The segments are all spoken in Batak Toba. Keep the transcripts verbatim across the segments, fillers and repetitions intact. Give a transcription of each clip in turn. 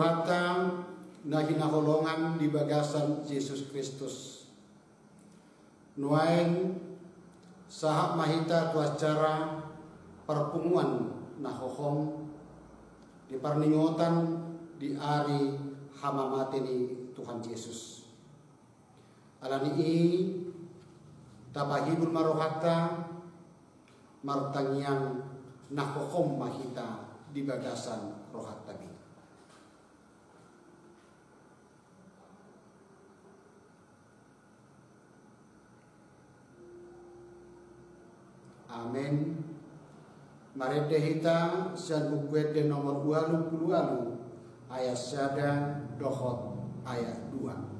Tuhanta na hinaholongan di bagasan Jesus Kristus. Nuaeng sahat ma hita tu acara parpunguan na hohom di parningotan di ari hamamate ni Tuhan Jesus. Alani i, tapahibul ma rohanta, martangiang na hohom ma hita di bagasan rohanta be. Amen. Marende hita sian Buku Ende nomor ualu pulu ualu, ayat sada dohot ayat dua.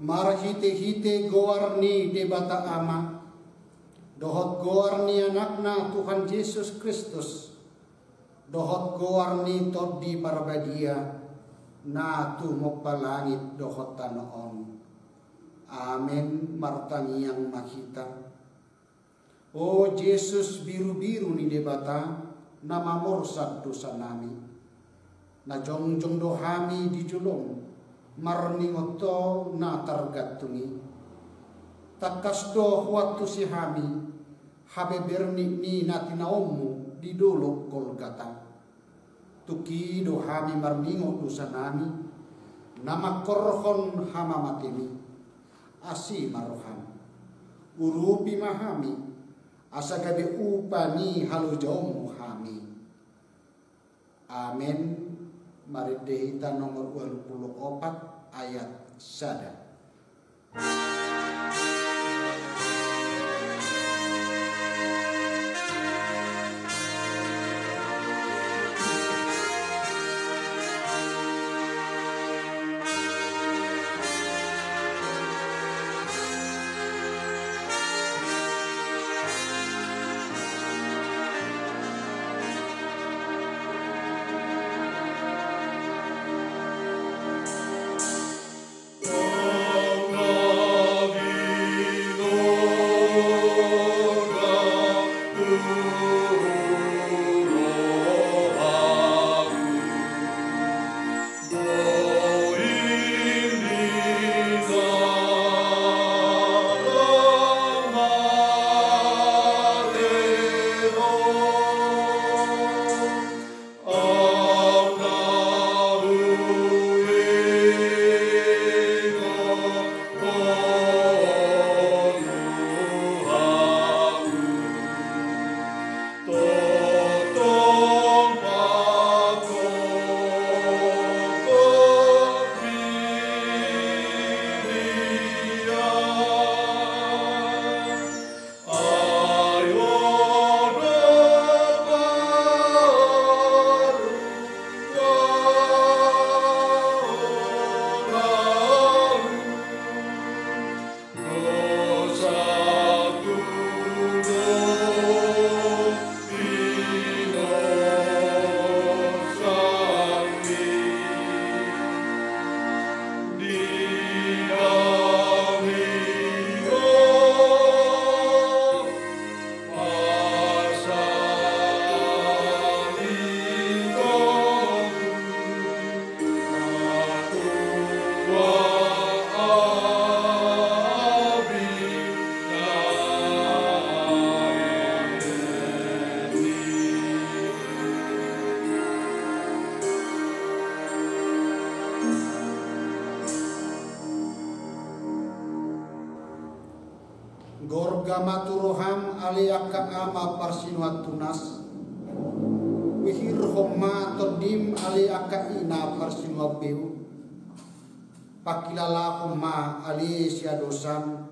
Marhitehite goar ni Debata Ama, dohot goar ni Anakna Tuhan Jesus Kristus, dohot goar ni Tondi Parbadia, na tumompa langit dohot tano on. Amen. Martangiang ma hita. O Jesus, birubiru ni Debata, na mamorsan dosanami, na jongjong do hami di jolom marningot Ho na targantung i. Tangkas do huantusi hami habebernit ni na tinaonmu di dolok Golgata. Tung i do hami marningot dosanami na mangkorhon hamamatemi. Asi ma roham. Urupi ma hami, asa gabe upa ni halojaonmu hami. Amen. Marende hita nomor ualu pulu opat ayat sada. Gorga ma tu roham ale angka ama parsinuan tunas. Pihirhon ma tondim ale angka ina parsinuan beu. Pangkilalahon ma ale siadosan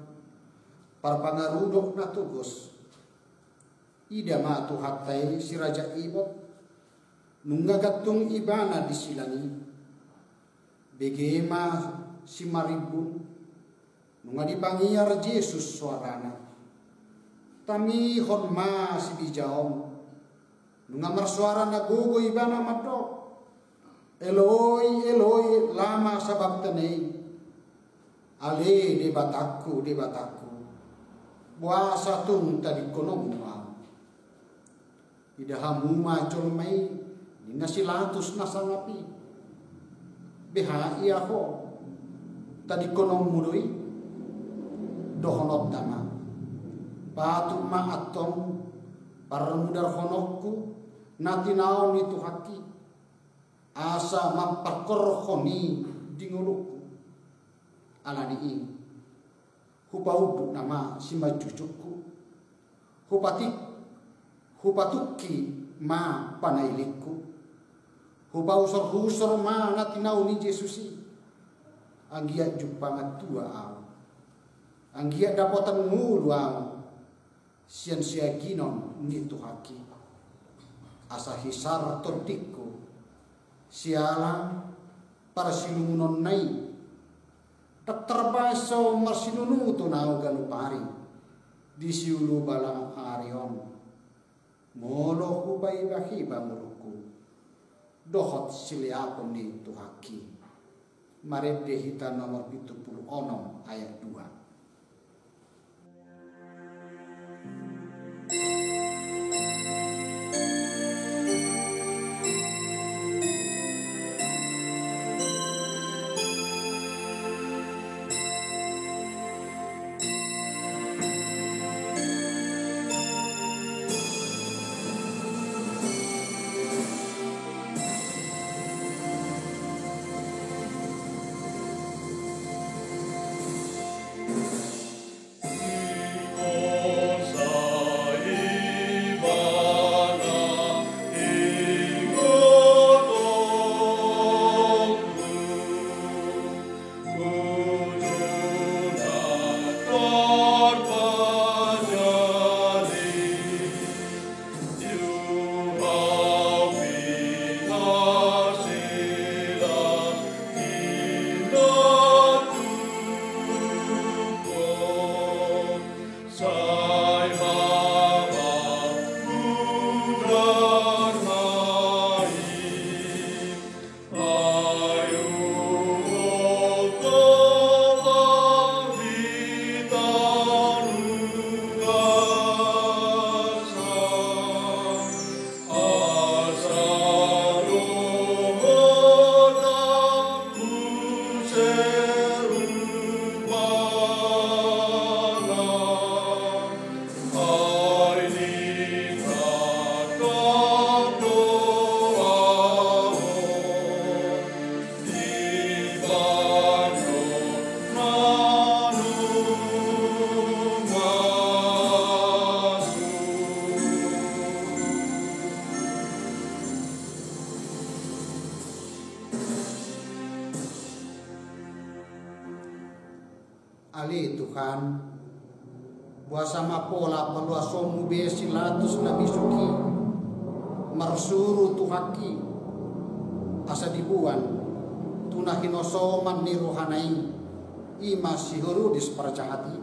parpangarudok na togos. Ida ma Tuhanta i si Raja Ibot, nunga gantung ibana di silang i. Bege ma simarimbun, nunga dipangiar Jesus soarana. Tamihon ma sibijaon, nunga marsoara na gogo ibana mandok: Eloi, Eloi, lama sabakhtani? Ale Debatangku, Debatangku, boasa tung tadingkononmu ahu? Ida hamu ma jolma i, ninna si Latus na sangap i. Beha ia ho, tadingkononmu do i? Dohononta ma: Patut ma antong parmudarhononku na tinaon ni Tuhangki, asa mamparkorhon i di ngolungku. Ala ni i, hupaunduk nama simanjujungku, hupatik, hupatungki ma panailingku, hupahusorhusor ma na tinaon ni Jesus i. Anggiat jumpangan tua ahu, anggiat dapotan ngolu ahu sian siaginon ni Tuhangki, asa hisar tondingku siala parsilungunonna i. Ndang tarbahen so marsinunuton ahu ganup ari di siulu balang ari on, molo hupaibahiba ngolungku dohot sileapon ni Tuhangki. Marende hita nomor pitu pulu onom ayat dua. Ale Tuhan, boasa ma pola paloasonmu be si Latus na bisuk i marsuru Tuhangki, asa diboan tu na hinosoman ni rohana i, i ma si Herodes parjahat i?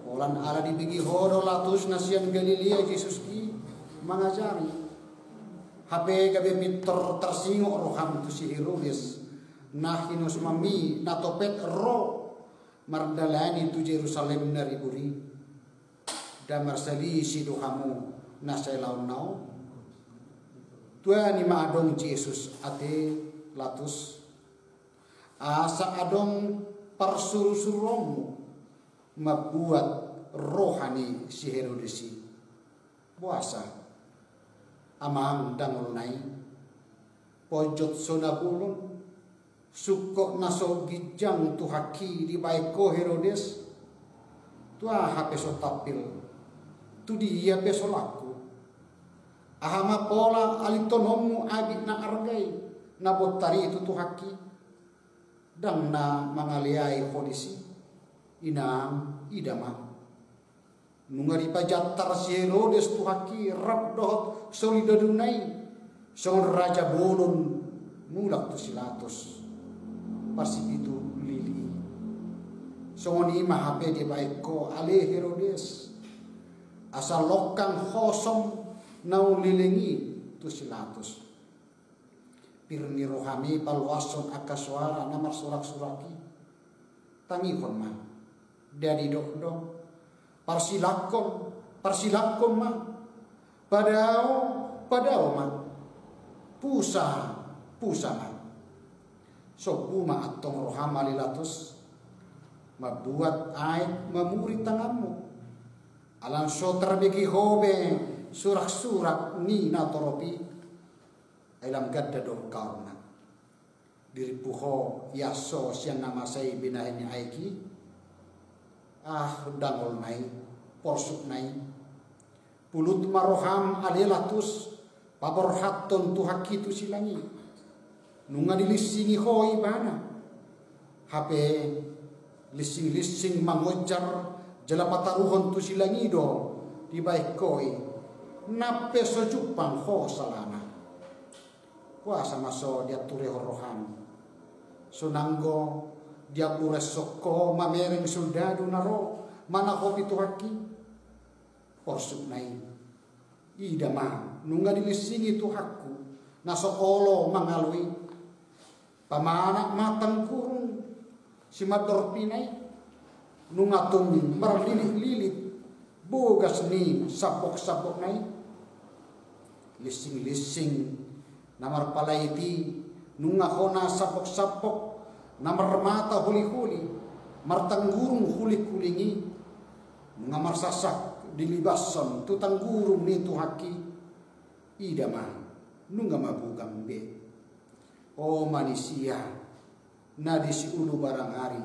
Holan ala dibege ho do Latus na sian Galilea Jesus i mangajari. Hape gabe pintor tarsingot roham tu si Herodes na hinosomanmi na topet ro mardalani tu Jerusalem na ribur i. Nda marsalisi do hamu na sai laonna on? Tuani ma adong Jesus ate Latus, asa adong parsurusuruonmu mambuat roha ni si Herodes i. Boasa, amang dangolna i? Ponjot so na bolon, sungkot na so ginjang Tuhangki dibahen ho Herodes, Tu aha pe so tampil, tu dia pe so laku. Aha ma pola alithononmu abit na arga i, na bontar i tu Tuhanki? Ndang na mangaleai ho disi, inang, ida ma. Nunga dipajantar si Herodes Tuhanki rap dohot solidaduna i, songon raja bolon mulak tu si Latus. Parsipitu lili i. Songon i ma hape dibaen ho ale Herodes, asa longkang hosom na uleleng i tu si Latus. Pir ni rohami paloashon angka soara na marsuraksurak i. Tangihon ma. Ndada didok do. Parsilakhon, parsilakhon ma. Padao, padao ma. Pusa, pusa ma. Sombu ma antong roham ale Latus. Mambuat aek mamuri tanganmu. Ala so tarbege ho be suraksurak ni natorop i. Ai lam ganda do kaorna. Dirimpu ho ias ho sian na masa i binahen ni aek i. Ah, dangolna i, porsukna i. Pulut ma roham ale Latus, paborhathon Tuhanki tu silang i. Nunga dilinsingi ho ibana. Hape linsinglinsingi mangonjar jala pataruhon tu silang i do dibaen ho i. Nang pe so jumpang ho salana. Boasa ma so dianturehon roham? So nanggo diamburashon ho mamereng soldadu na ro manahopi Tuhanki? Porsukna i. Ida ma, nunga dilinsingi Tuhanku na so olo mangalo i. Pamanat ma tanggurung simandorpina i. Nunga tung marlilitlilit bogas ni sampoksambokna i. Linsinglinsing na marpalait i, nunga hona sampoksambok na marmata holiholi, martanggurung hulinghuling i. Nunga marsaksak dilibashon tu tanggurung ni Tuhanki. Ida ma, nunga mabugang be. O manisia na di siulu barang ari,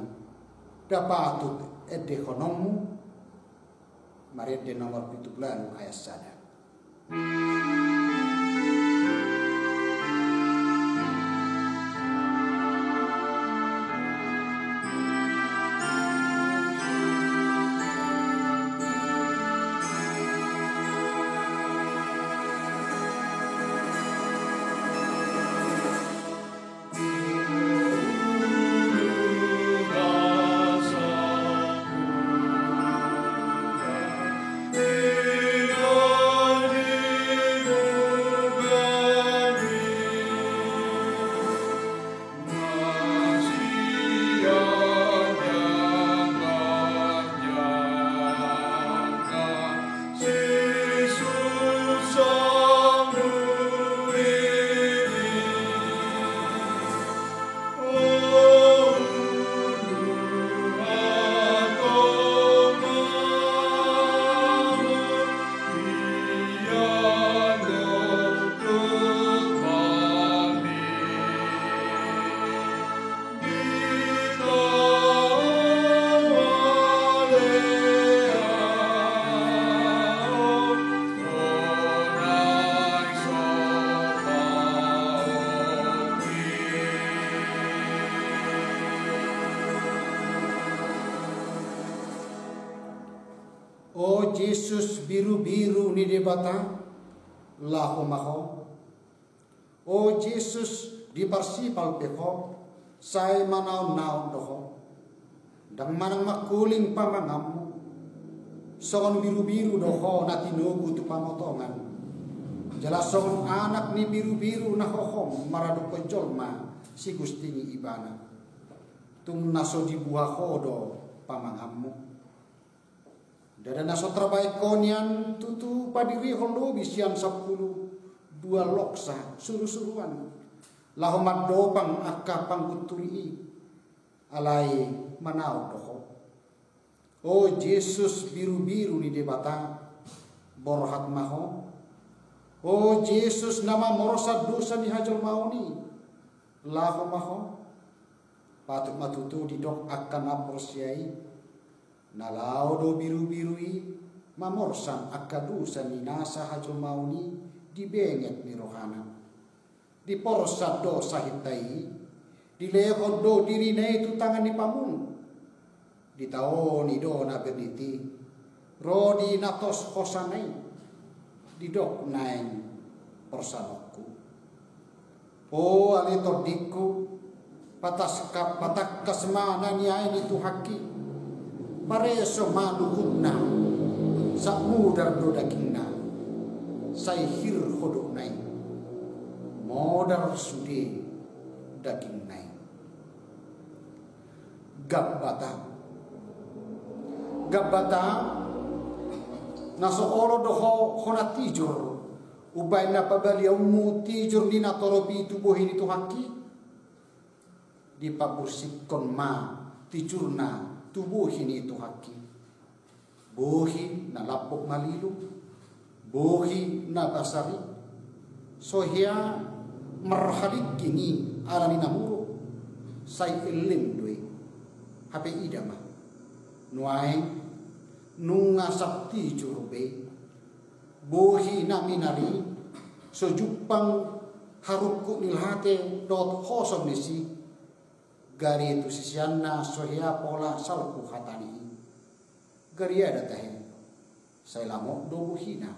nda patut endehononmu. Marende nomor pitu pulu ualu ayat sada. O Jesus, birubiru ni Debata, laho ma ho. O Jesus, diparsipal pe ho, sai manaonnaon do ho. Ndang manang mangkuling pamanganmu. Songon birubiru do ho na tinogu tu pamotongan. Jala songon anak ni birubiru na hohom maradophon jolma, sigustingi ibana. Tung na so dibuha ho do pamanganmu. Ndada na so tarbaen ho nian tutu padirihon lobi sian sampulu dua loksa surusuruan laho mandopang angka panggunturi i. Alai manaon do ho. O Jesus, birubiru ni Debata, borhat ma ho. O Jesus, na mamorsan dosa ni hajolmaon i, laho ma ho. Patut ma tutu didok angka na porsea i, Na laho do birubiru i mamorsan angka dosa ni nasa hajomaon i di benget ni rohana. Diporsan do sahinta i, dilehon do dirina i tu tangan ni pamungut. Ditaoni do na bernit i ro di na tos hosana i. Didok naeng porsanonku: O ale tondingku, patangkas ma na niae ni Tuhanki. Pareso ma luhutna, sai mudar do dagingna. Sai hir hodokna i, modar sude dagingna i. Gambata. Gambata, na so olo do ho hona tijur umbahen na pabaliaonmu tijur ni natorop i tu bohi ni Tuhanki. Dipabursikkon ma tijurna tu bohi ni Tuhanki. Bohi na lambok malilu, bohi na basar i, so hea marhalingking i ala ni na muruk, sai ellem do i. Hape ida ma, nuaeng nunga sap tijur be i. Bohi na minar i so jumpang harungkut ni late dohot hosom ni si. Gari tu siseanna so hea pola salpu hatana i. Gariada tahe, sai lamot do bohina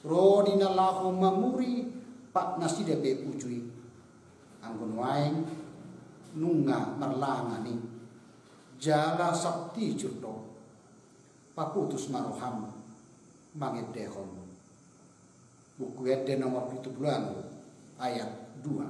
ro di na laho mamuri pat nasida pe uju i. Anggo nuaeng nunga marlangan i, jala sap tijur do. Paputus ma roham mangendehon. Buku Ende nomor pitu pulu ualu, ayat dua.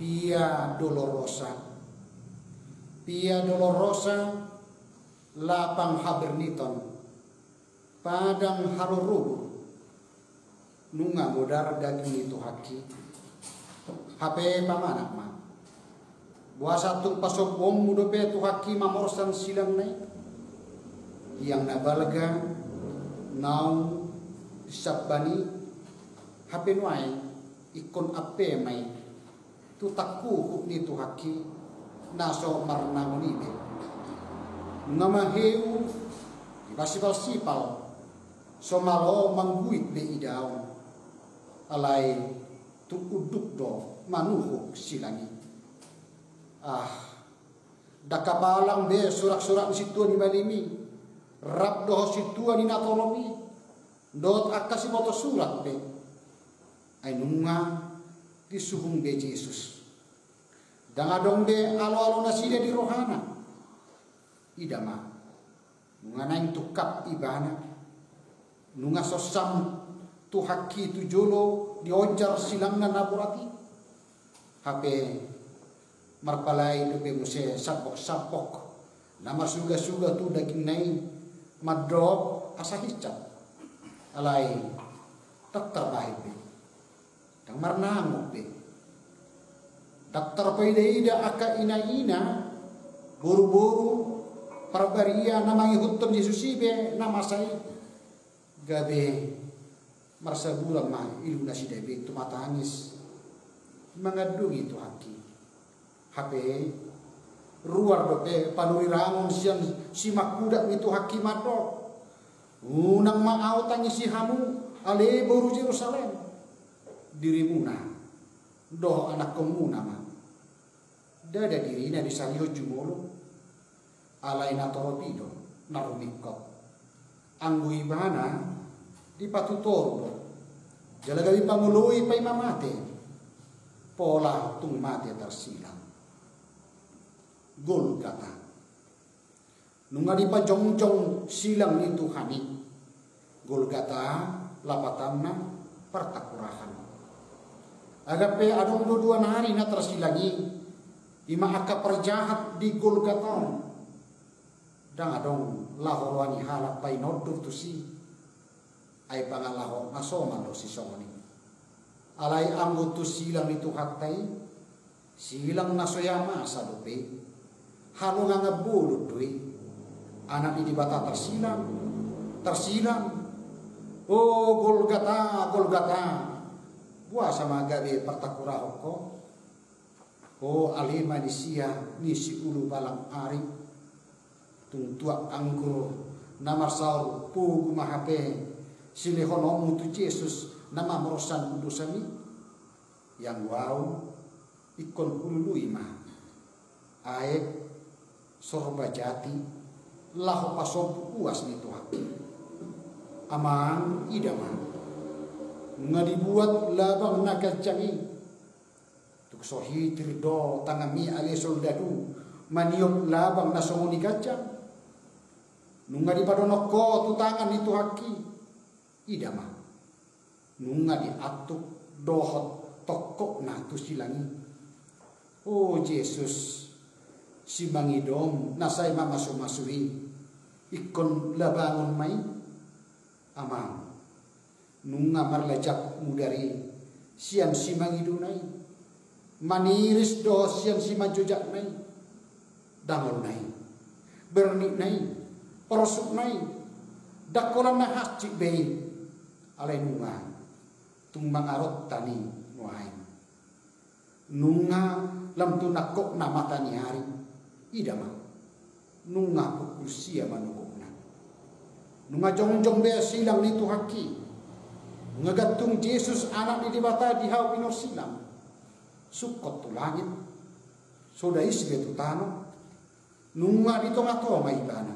Via Dolorosa. Via Dolorosa, lapang haberniton, padang harorobur. Nunga modar daging ni Tuhanki. Hape pamanat ma. Boasa tung pasombuonmu dope Tuhanki mamorsan silangna i? Tiang na balga naung disamban i, hape nuaeng ingkon ampe ma i tu tangkuhuk ni Tuhanki na so marnangon i be. Nunga maheu dipasipalsipal, so malo mangguit be idaon. Alai tung unduk do manuhuk silang i. Ah, ndang hapalang be suraksurak ni sintua ni malim i, rap dohot sintua ni natorop i, dohot angka siboto surat pe. Ai nunga disuhung be Jesus. Ndang adong be aloalo nasida di rohana. Ida ma, nunga naeng tungkap ibana. Nunga sossam Tuhanki tu jolo dionjar silangna na borat i. Hape marpalai dope muse sampoksambok na marsugasuga tu dagingna i, mandok asa hinsat. Alai ndang tarbahen be. Ndang marnangon be. Ndang tarpaidaida angka inaina, boruboru, parbaria na mangihuthon Jesus i be na masa i. Gabe marsaburan ma iluna si David tumatangis, mangandungi Tuhanki. Hape ruar dope panurirangon sian simangkudat ni Tuhanki mandok: Unang ma ahu tangisi hamu, ale boru Jerusalem. Dirimuna dohot anakkonmuna ma. Ndada dirina disalihon jumolo, alai natorop i do na rumingkot. Anggo ibana dipatutoru do, jala gabe pangoloi paima mate, pola tung mate tarsilang. Golgata. Nunga dipajongjong silang ni Tuhan i. Golgata lapatanna partangkurahan. Agar pe adong do dua nari na tarsilang i, ima angka parjahat di Golgata on. Ndang adong laho roha ni halak painondor tusi. Ai pangalaho na somal do sisongon i. Alai anggo tu silang ni Tuhanta i, silang na so hea masa dope. Halongangan bolon do i. Anak ni Debata tarsilang, tarsilang. O Golgata, Golgata. Boasa ma gabe partangkurahon ho? O ale manisia ni siulu balang ari. Tung tuak anggur na marsaor pogu ma hape silehononmu tu Jesus na mamorsan dosami. Ianggo ahu ingkon hulului ma aek sorba jati laho pasombu uas ni Tuhan. Amang, ida ma, nunga dibuat labang na ganjang i. Tung so hitir do tanganmi ale soldadu maniop labang na songon i ganjang. Nunga dipadonokhon ho tu tangan ni Tuhanki. Ida ma, nunga diantuk dohot tongkokna tu silang i. O Jesus, simangidom na sai mamasumasu i, ingkon labangon ma i. Amang, nunga marlajak mudar i sian simangidona i, maniris dohot sian simanjojakna i, dangolna i, bernitna i, porsukna i, ndang holan na hansit be i, alai nunga tung mangarontan i nuaeng. Nunga lam tu nangkokna mata ni ari, ida ma, nunga pukul sia manogokna. Nunga jongjong be silang ni Tuhanki. Nunga gantung Jesus, Anak ni Debata, di hau pinorsilang. Sungkot tu langit, so dais be tu tano. Nunga di tongatonga ibana.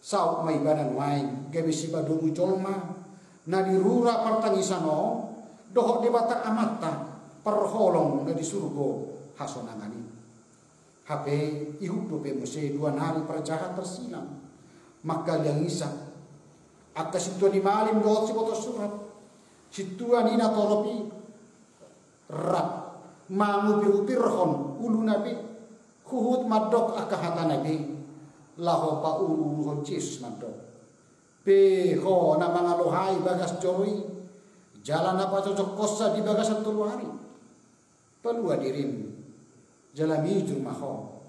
Saut ma ibana nuaeng gabe sipadomu jolma na di rura partangisan on dohot Debata Amanta parholong na di surgo hasonangan i. Hape ihut dope muse dua nari parjahat tarsilang, mangkaliangisak. Angka sintua ni malim dohot siboto surat, sintua ni natorop i, rap mangupirupirhon uluna be, huhut mandok angka hatana be, laho pauruuruhon Jesus mandok: Pe ho na mangalohai bagas joro i, jala na pajojokhonsa di bagasan tolu ari, palua dirim, jala mijur ma ho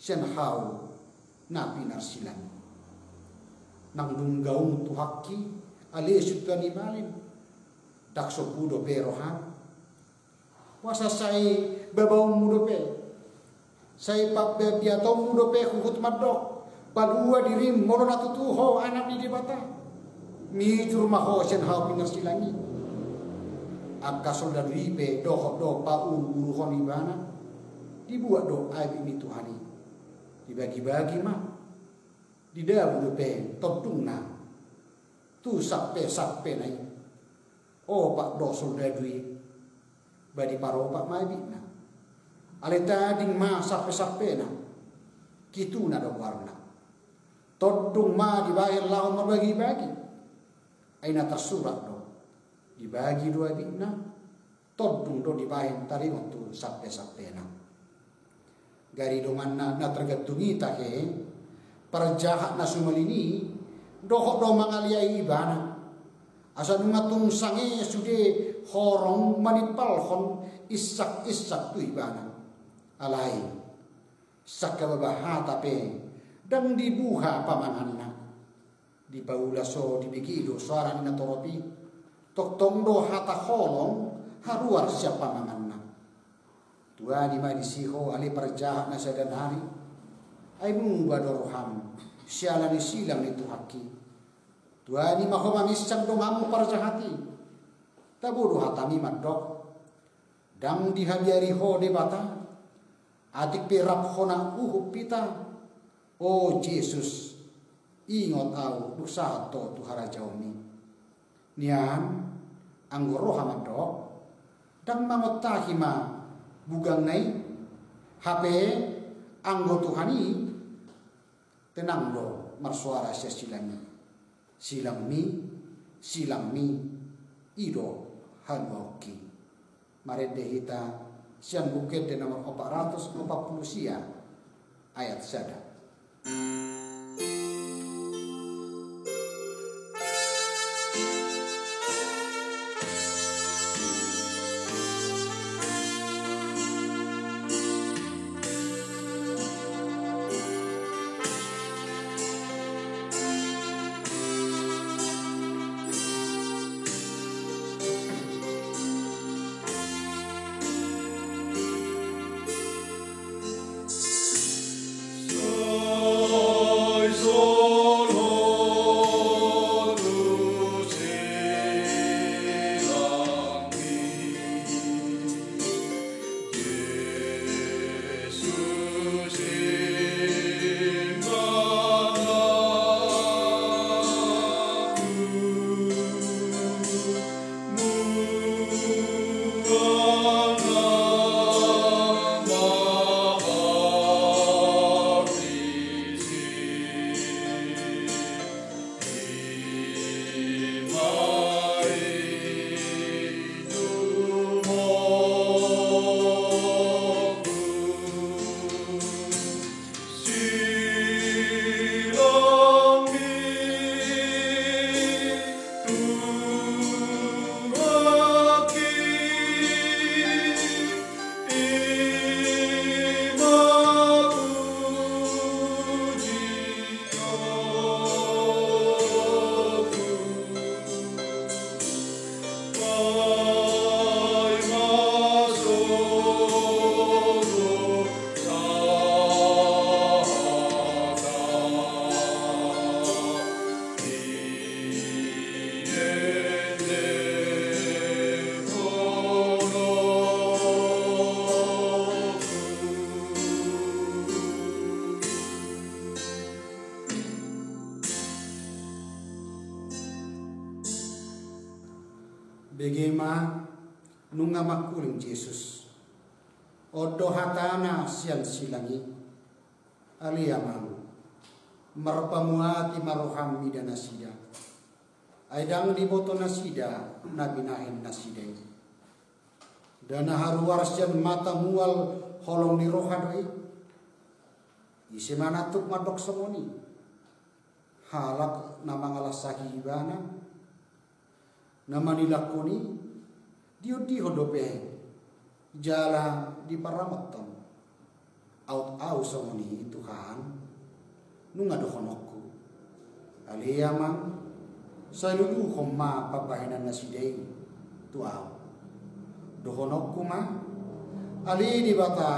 sian hau na pinarsilang. Nang dung gaung Tuhanki, ale sintua ni malim, ndang sombu dope roham. Boasa sai babaonmu dope, sai pambiatonmu dope huhut mandok: Palua dirim molo na tutu ho Anak ni Debata. Mijur ma ho sian hau pinarsilang i. Angka soldadu i pe dohot do pauruuruhon ibana. Dibuat do abit ni Tuhan i. Dibagibagi ma. Didabu dope tondungna tu sampesampena i. Opat do soldadu i. Ba diparopat ma abitna. Alai tading ma sampesampena. Kituna do goarna. Tondung ma dibahen laho marbagibagi. Ai na tarsurat do: Dibagi do abitna, tondung do dibahen taringot tu sampesampena. Gari donganna na targantung i tahe, parjahat na sumalin i dohot do mangaliai ibana. Asa nunga tung sange sude horong manimpalhon insak-insak tu ibana. Alai sangkababa hata pe ndang dibuha pamanganna. Dipaula so dibege do soara ni natorop i. Tongtong do hata holong haruar sian pamanganna. Tuani ma disi ho ale parjahat na sada nari. Ai muba do roham siala ni silang ni Tuhanki. Tuani ma ho manginsang donganmu parjahat i. Tabo do hatami mandok: Ndang dihabiari ho Debata, atik pe rap hona uhum hita. O Jesus, ingot ahu dung sahat ho tu harajaonmi. Nian, anggo roha mandok, ndang mangontahi ma bugangna i. Hape anggo Tuhan i, tenang do marsoara sian silang i. Silangmi, silangmi, i do haluaonki. Marende hita sian Buku Ende nomor opat ratus opat puluh sia, ayat sada. Bege ma, nunga mangkuling Jesus. On do hatana sian silang i. Ale Amang, marpamuati ma roham mida nasida. Ai ndang diboto nasida na binahen nasida i. Nda na haruar sian mata mual holong ni roha do i. Ise ma na tuk mandok songon i? Halak na mangalangsahi ibana, na manilangkon i, diondihon dope jala diparamothon. Aut ahu songon i Tuhan, nunga dohononku. Ale Amang, sai luluhon ma pambahenan nasida i tu ahu. Dohononku ma, ale Debata,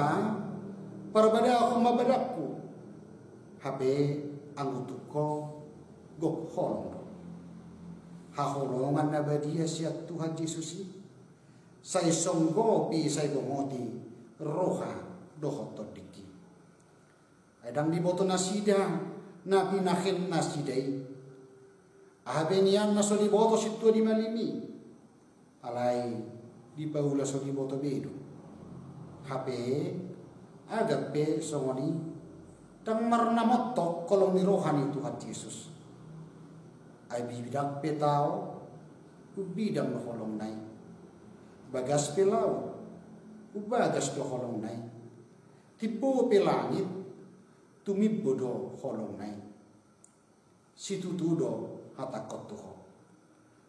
parbadahon ma badanku. Hape anggo tung ho, gok holong do. Haholongan na badia sian Tuhan Jesus i, sai songgopi, sai bongoti roha dohot tondingki. Ai ndang diboto nasida na binahen nasida i. Aha be nian na so diboto sintua di malim i? Alai dipaula so diboto be do. Hape agak pe songon i, ndang marnamontok holong ni roha ni Tuhan Jesus. Ai bidang pe tao, umbidang do holongna i. Bagas pe laut, umbagas do holongna i. Timbo pe langit, tumimbo do holongna i. Situtu do hatangkon tu ho.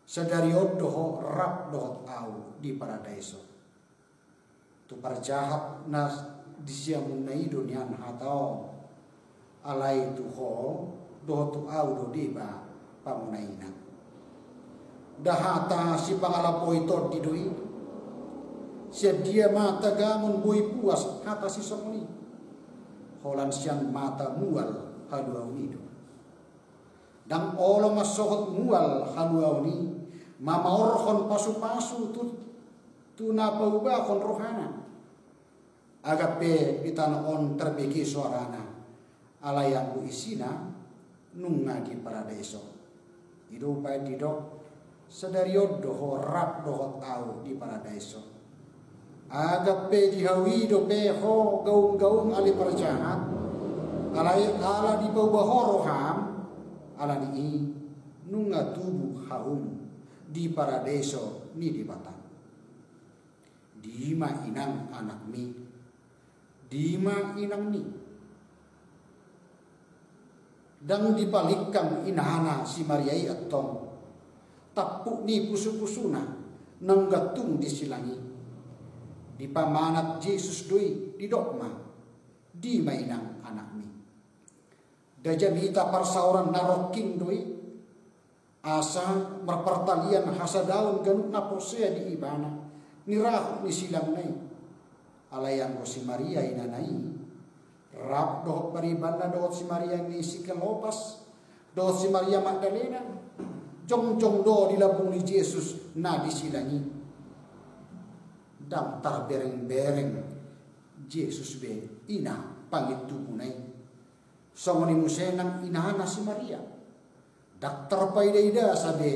Sadari on do ho rap dohot ahu di paradaiso. Tu parjahat na di siamunna i do nian hata on. Alai tu ho dohot tu ahu do deba pamonaina. Nda hata sipangalap boi tondi do i. Sian dia ma tagamon boi puas hata sisongon i? Holan sian mata mual haluaon i do. Ndang olo mansohot mual haluaon i mamaorhon pasupasu tu, tu na paubahon rohana. Agak pe di tano on tarbege soarana, alai anggo isina nunga di paradaiso. I do umbahen didok, sadari on do ho rap dohot ahu di paradaiso. Agak pe di hau i dope ho gaung-gaung ale parjahat, alai ala dipauba ho roham, ala ni i nunga tubu haum di paradaiso ni Debata. Dima inang anakmi? Dima inangmi? Ndang dipalingkang inana si Maria i antong tampuk ni pusupusuna naung gantung di silang i. Dipamanat Jesus do i, didok ma, dima inang anakmi? Nda jamita parsaoran na rongking do i, asa marpartalian hasadaon ganup na porsea di ibana, ni rahut ni silangna i. Alai anggo si Maria inana i, rap dohot paribanna dohot si Maria ni si Klopas, dohot si Maria Magdalena, jongjong do di lambung ni Jesus na di silang i. Ndang tarberengbereng Jesus be ina pangintubuna i. Songon i muse nang inana si Maria. Ndang tarpaidaidasa be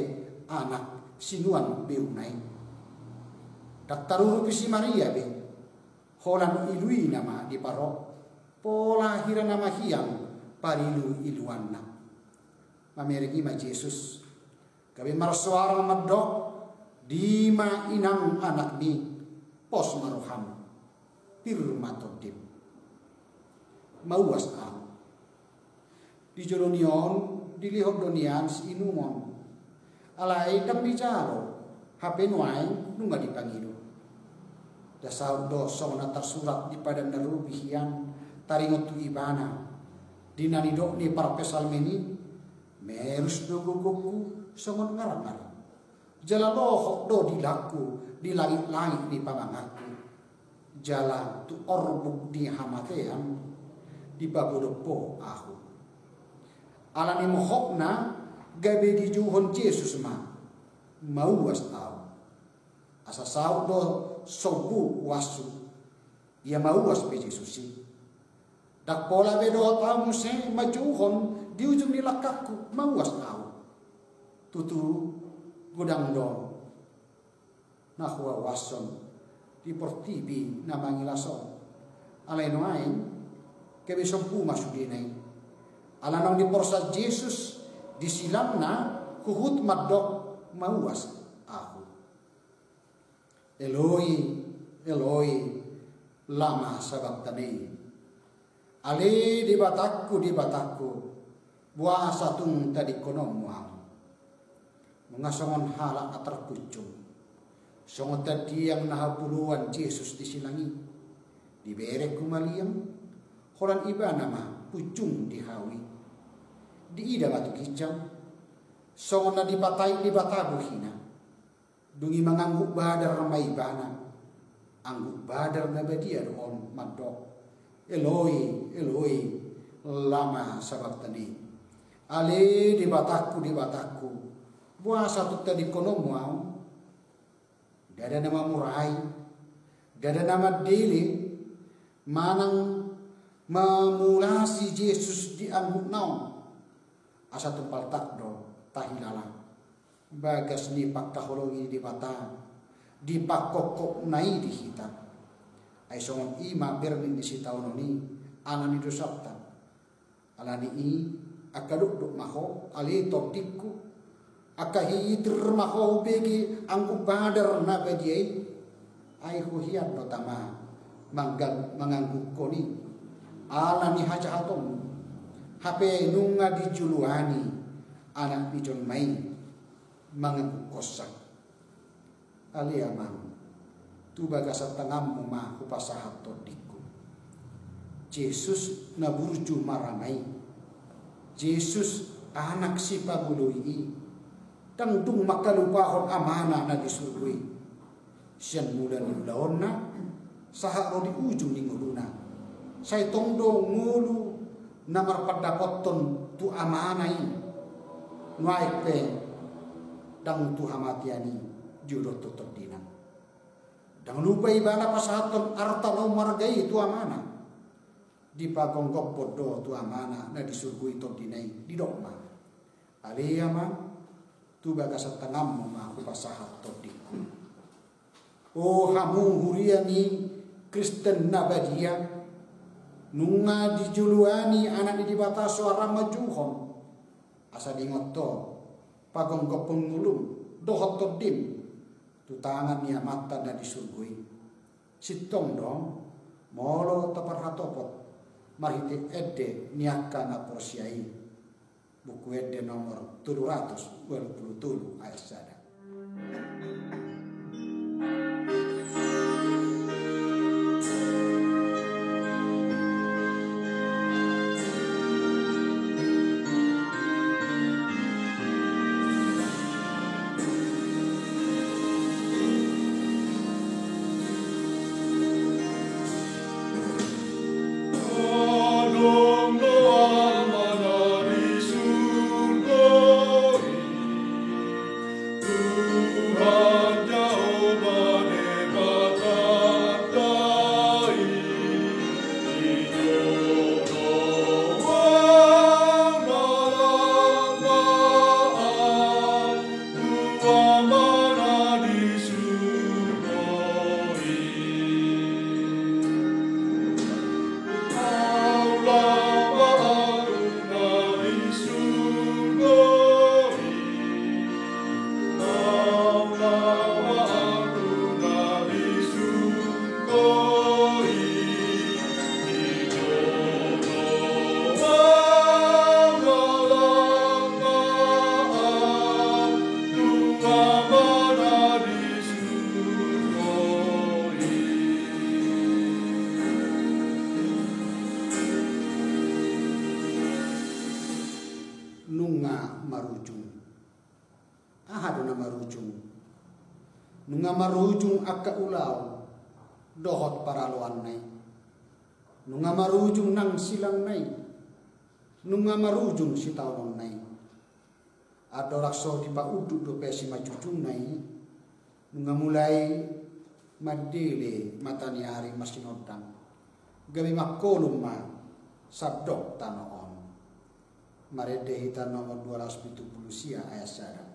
anak sinuan beuna i. Ndang tarurupi si Maria be. Holan iluina ma diparop, pola hira na mahiang pariluiluanna. Mamereng i ma Jesus. Gabe marsoara mandok, dima inang anakmi? Pos ma roham. Pir ma tondim. Mauas ahu. Di jolo ni on dilehon do nian siinumon. Alai ndang dijalo, hape nuaeng nunga dipangido. Nda saut do songon na tarsurat di Padan na Robi hian taringot tu ibana, di na nidok ni parpsalmen i, merus do gogongku songon ngarngar. Jala lohot do dilangku di langit-langit ni pamanganku. Jala tu orbuk ni hamatean dipagodop ho ahu. Ala ni mohopna gabe dijouhon Jesus ma, mauas ahu. Asa saut do sombu uashu. Ia mauas pe Jesus i. Ndang pola be dohot ahu muse manjouhon di ujung ni langkangku, mauas ahu. Tutu godang do na huauashon di portibi na mangilas on. Alai nuaeng gabe sombu ma sudena i. Ala naung diporsan Jesus di silangna huhut mandok, mauas ahu. Eloi, Eloi, lama sabakhtani? Ale Debatangku, Debatangku, boasa tung tadingkononmu ahu? Nunga songon halak na tarpunjung, songon tandiang na habuloan Jesus di silang i. Dibereng humaliang, holan ibana ma punjung di hau i. Diida ma tu ginjang, songon na dipatai Debata bohina. Dung i mangangguk badar ma ibana. Angguk badar na badia do on mandok, Eloi, Eloi, lama sabakhtani? Ale Debatangku, Debatangku, boasa tung tadingkononmu ahu? Ndada na mamurai, ndada na mandele manang mamulasi Jesus di anggukna on. Asa tumpal tak do tahilala bagas ni pangkaholongi ni Debata di pangkophopna i di hita. Ai songon i ma berni ni sitaonon i ala ni dosanta. Ala ni i, angka dokdok ma ho, ale tondingku, angka hitir ma ho hubege angguk badar na badia i. Ai huhian do tama manggang-, manganggukhon i ala ni hajahatonmu. Hape nunga dijuluani Anak ni jolma i manganggukhonsa. Ale Amang, tu bagasan tanganmu ma hupasahat tondingku. Jesus na burju marama i, Jesus Anak sipabuloi i, ndang dung mangkalupahon Amana na di surgo i. Sian mula ni ulaonna, sahat ro di ujung ni ngoluna. Sai tong do ngolu na marpandapothon tu Amana i. Nuaeng pe ndang tu hamatean i diuduthon tondina. Ndang lupa ibana pasahathon arta na ummarga i tu Amana. Dipagomgophon do tu Amana na di surgo i tondina i, didok ma: Ale Amang, tu bagasan tanganmu ma hupasahat tondingku. O hamu huria ni Kristen na badia, nunga dijoloani Anak ni Debata soara manjouhon, asa diingot ho pagomgophon ngolum dohot tondim tu tangan ni Amanta na di surgo i. Sintong do molo taparhatopot marhite ende ni angka na porsea i. Buku Ende nomor tolu ratus ualu pulu tolu, ayat sada. Nunga marujung. Aha do na marujung? Nunga marujung angka ulaon dohot paraloanna i. Nunga marujung nang silangna i. Nunga marujung sitaononna i. Andorang so dipaunduk dope simanjujungna i, nunga mulai mandele mata ni ari marsinondang. Gabe mangkolom ma sandok tano on. Marende hita nomor dua ratus pitu pulu sia ayat sada.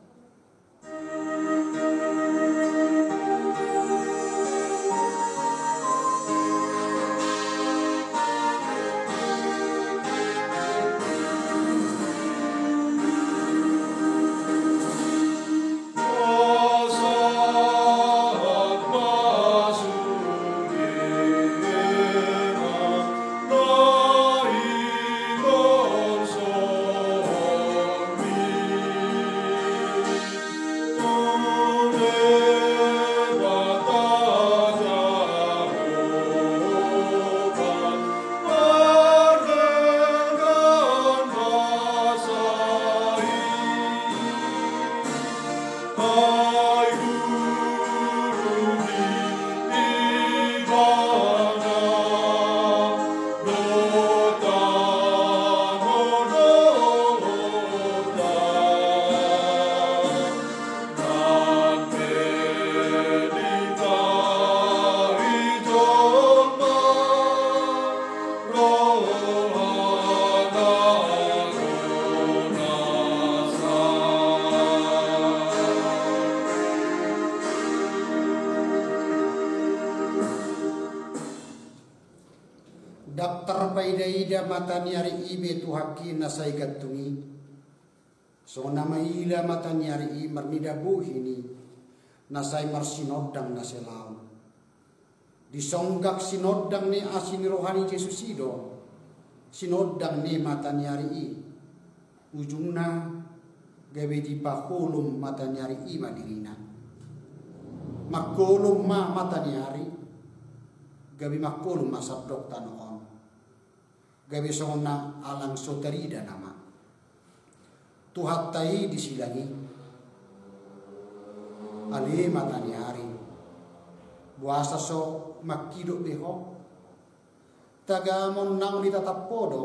Ndang tarpaida-ida mata ni ari i be tu haki na sai gantung i. Songon na maila mata ni ari i marnida bohin i na sai marsinondang na selaon. Disonggak sinondang ni asi ni roha ni Jesus i do sinondang ni mata ni ari i. Ujungna gabe dipaholom mata ni ari i ma dirina. Mangkolom ma mata ni ari, gabe mangkolom ma sandok tano on. Gabe songon na alang so tarida nama. Tuhanta i di silang i. Ale mata ni ari, boasa so mangkidop be ho? Tagamon naung ditatap ho do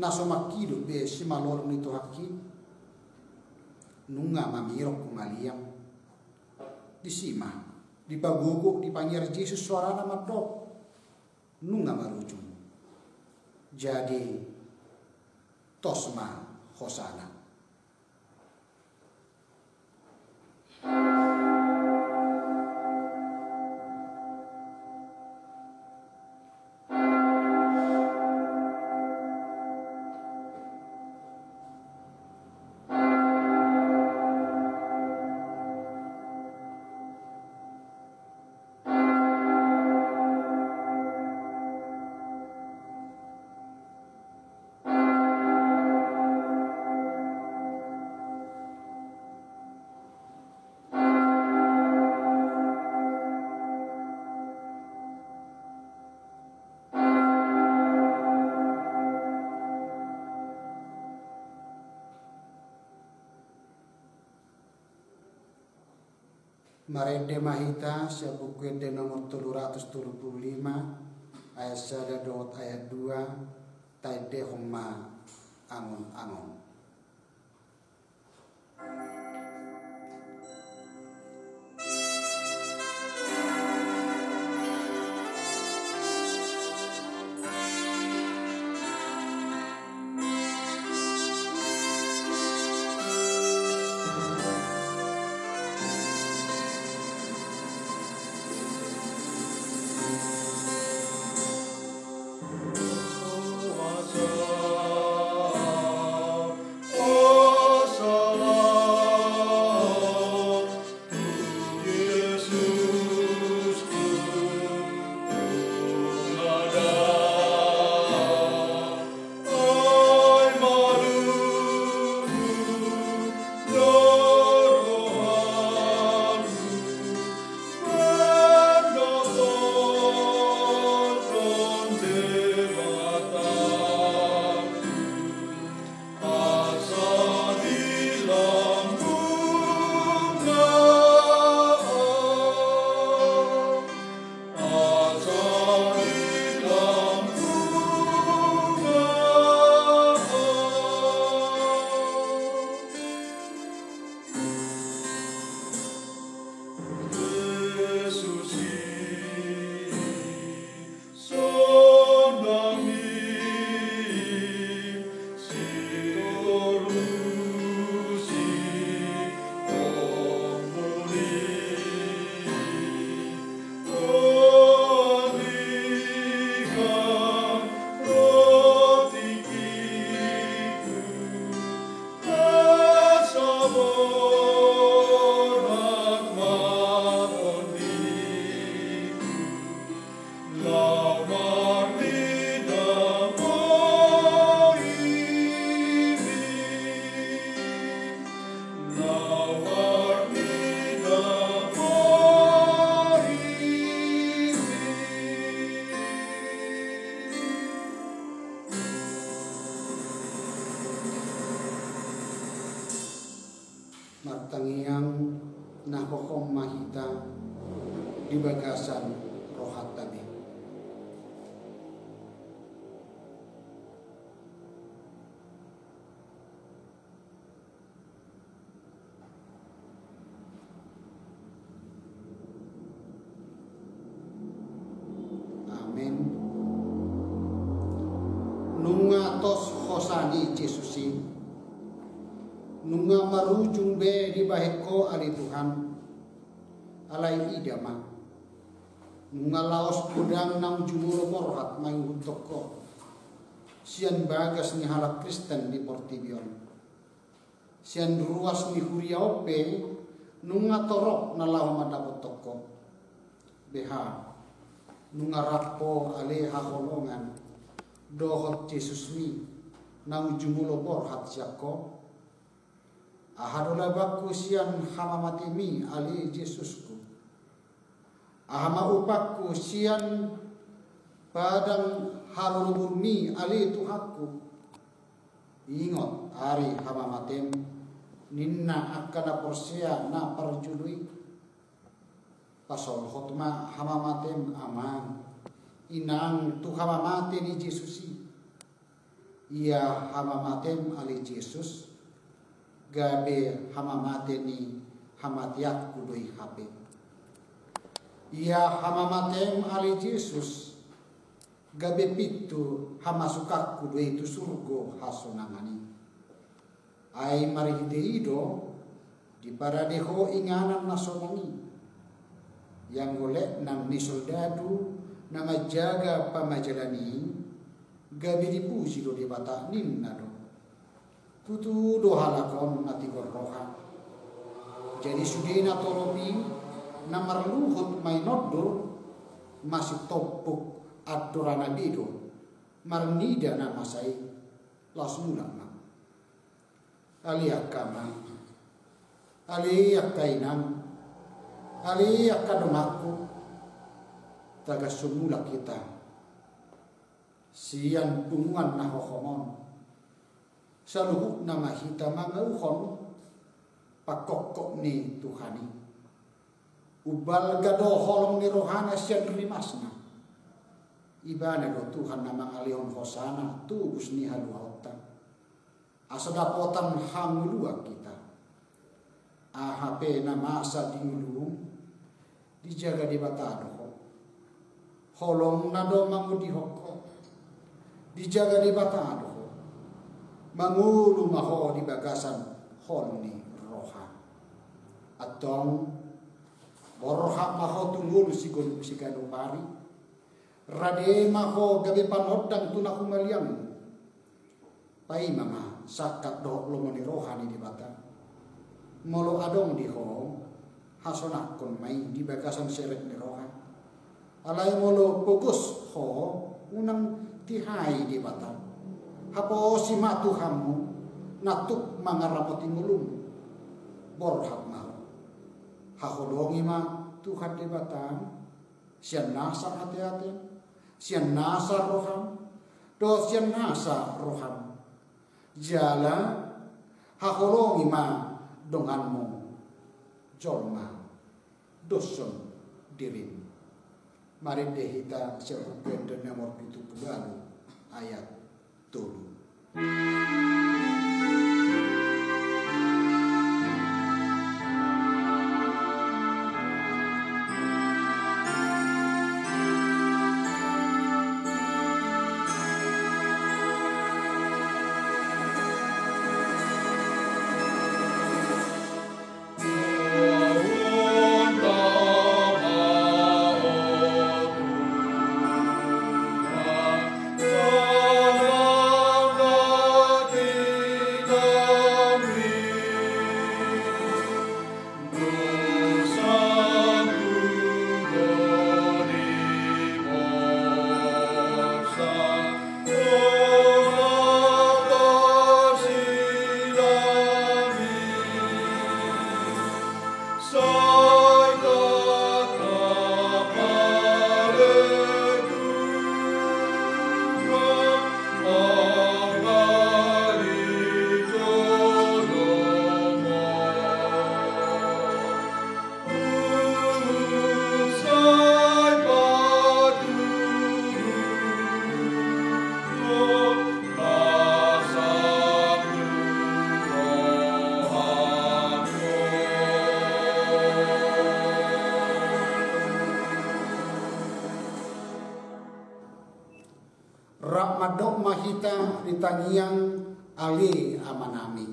na so mangkidop be simalolong ni Tuhanki? Nunga mamirong humaliang. Disi ma dipagogo, dipangiar Jesus soarana mandok, nunga marujung. Jadi tos ma hosana. Marende ma hita sian Buku Ende nomor tolu ratus tolu pulu lima, ayat sada dohot ayat dua, taendehon ma angon-angon. Martangiang na hohom ma hita di bagasan rohanta be. Amen. Nunga tos hosa ni Jesus i, nunga marujung be dibahen ho ale Tuhan. Alai ida ma, nunga laos godang naung jumolo borhat mangihuthon ho sian bagas ni halak Kristen di portibi on. Sian ruas ni huria on pe nunga torop na laho mandapothon ho. Beha, nunga rap ho ale haholongan dohot Jesusmi naung jumolo borhat sian ho? Aha do labanku sian hamamatemi ale Jesusku? Aha ma upangku sian padang haroroburmi ale Tuhanku? Ingot ari hamamatem, ninna angka na porsea na parjolo i. Pasolhot ma hamamatem, Amang, Inang, tu hamamate ni Jesus i. Ia hamamatem ale Jesus, gabe hamamate ni hamateanku do i hape. Ia hamamatem ale Jesus, gabe pintu hamasukanku do i tu surgo hasonangan i. Ai marhite i do diparade Ho inganan na sonang i. Ianggo letnan ni soldadu na manjaga pamajalan i, gabe dipuji do Debata, ninna do. Tutu do halak on na tigor roha. Jadi sude na torop i na marluhut main on do, masitompuk andorana be do marnida na masa i. Laos mulak ma. Ale angka Amang, ale angka Inang, ale angka donganku, tagan so mulak hita sian punguan na hohom on, saluhutna ma hita mangauhon pangkophop ni Tuhan i. Umbalga do holong ni rohana sian rimasna. Ibana do Tuhan na mangalehon hosana tobus ni haluaonta. Asa dapotan hangoluan hita. Aha pe na masa di ngolum, dijaga Debata do ho. Holongna do mangodihon ho. Dijaga Debata do ho. Mangolu ma ho di bagasan holong ni roha. Antong, borhat ma ho tu ngolu siganup, siganup ari. Rade ma ho gabe panondang tu na humaliangmu. Paima ma sangkap dohot lomo ni roha ni Debata. Molo adong di ho, hasonangkon ma i di bagasan serep ni roha. Alai molo pogos ho, unang tihai Debata. Haposi ma Tuhanmu na tuk mangaramoti ngolum. Borhat ma ho. Haholongi ma Tuhan Debata sian nasa ateate, sian nasa roham, dohot sian nasa roham. Jala haholongi ma donganmu jolma doshon dirim. Marende hita sian Buku Ende nomor pitu pulu ualu, ayat tolu. Rap mandok ma hita di tangiang. Ale Amanami.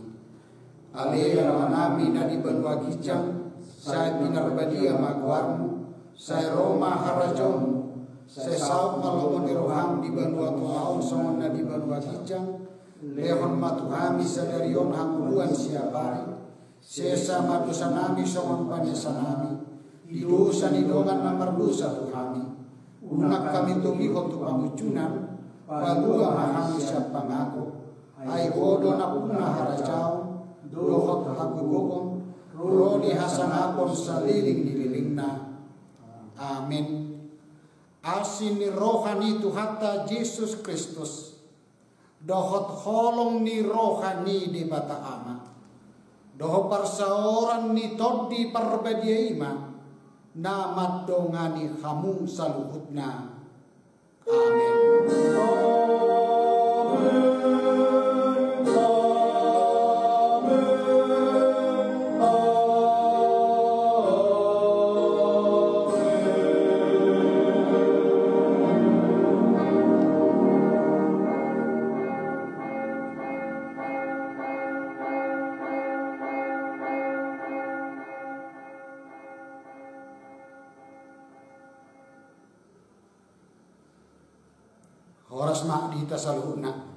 Ale Amanami na di banua ginjang, sai pinarbadia ma goarmu, sai ro ma harajaonmu, sai saut ma lomo ni roham di banua tonga on songon na di banua ginjang. Lehon ma tu hami sadari on hangoluan siapari. Sesa ma dosanami songon panesanami di dosa ni dongan na mardosa tu hami. Unang hami togihon tu pangunjunan, palua ma hami sian pangago. Ai Ho do nampuna harajaon dohot hagogoon, ro ni hasangapon saleleng ni lelengna. Amen. Asi ni roha ni Tuhanta Jesus Kristus, dohot holong ni roha ni Debata Ama, dohot parsaoran ni Tondi Parbadia i ma na mandongani hamu saluhutna. Amen. Horas ma di hita saluhutna.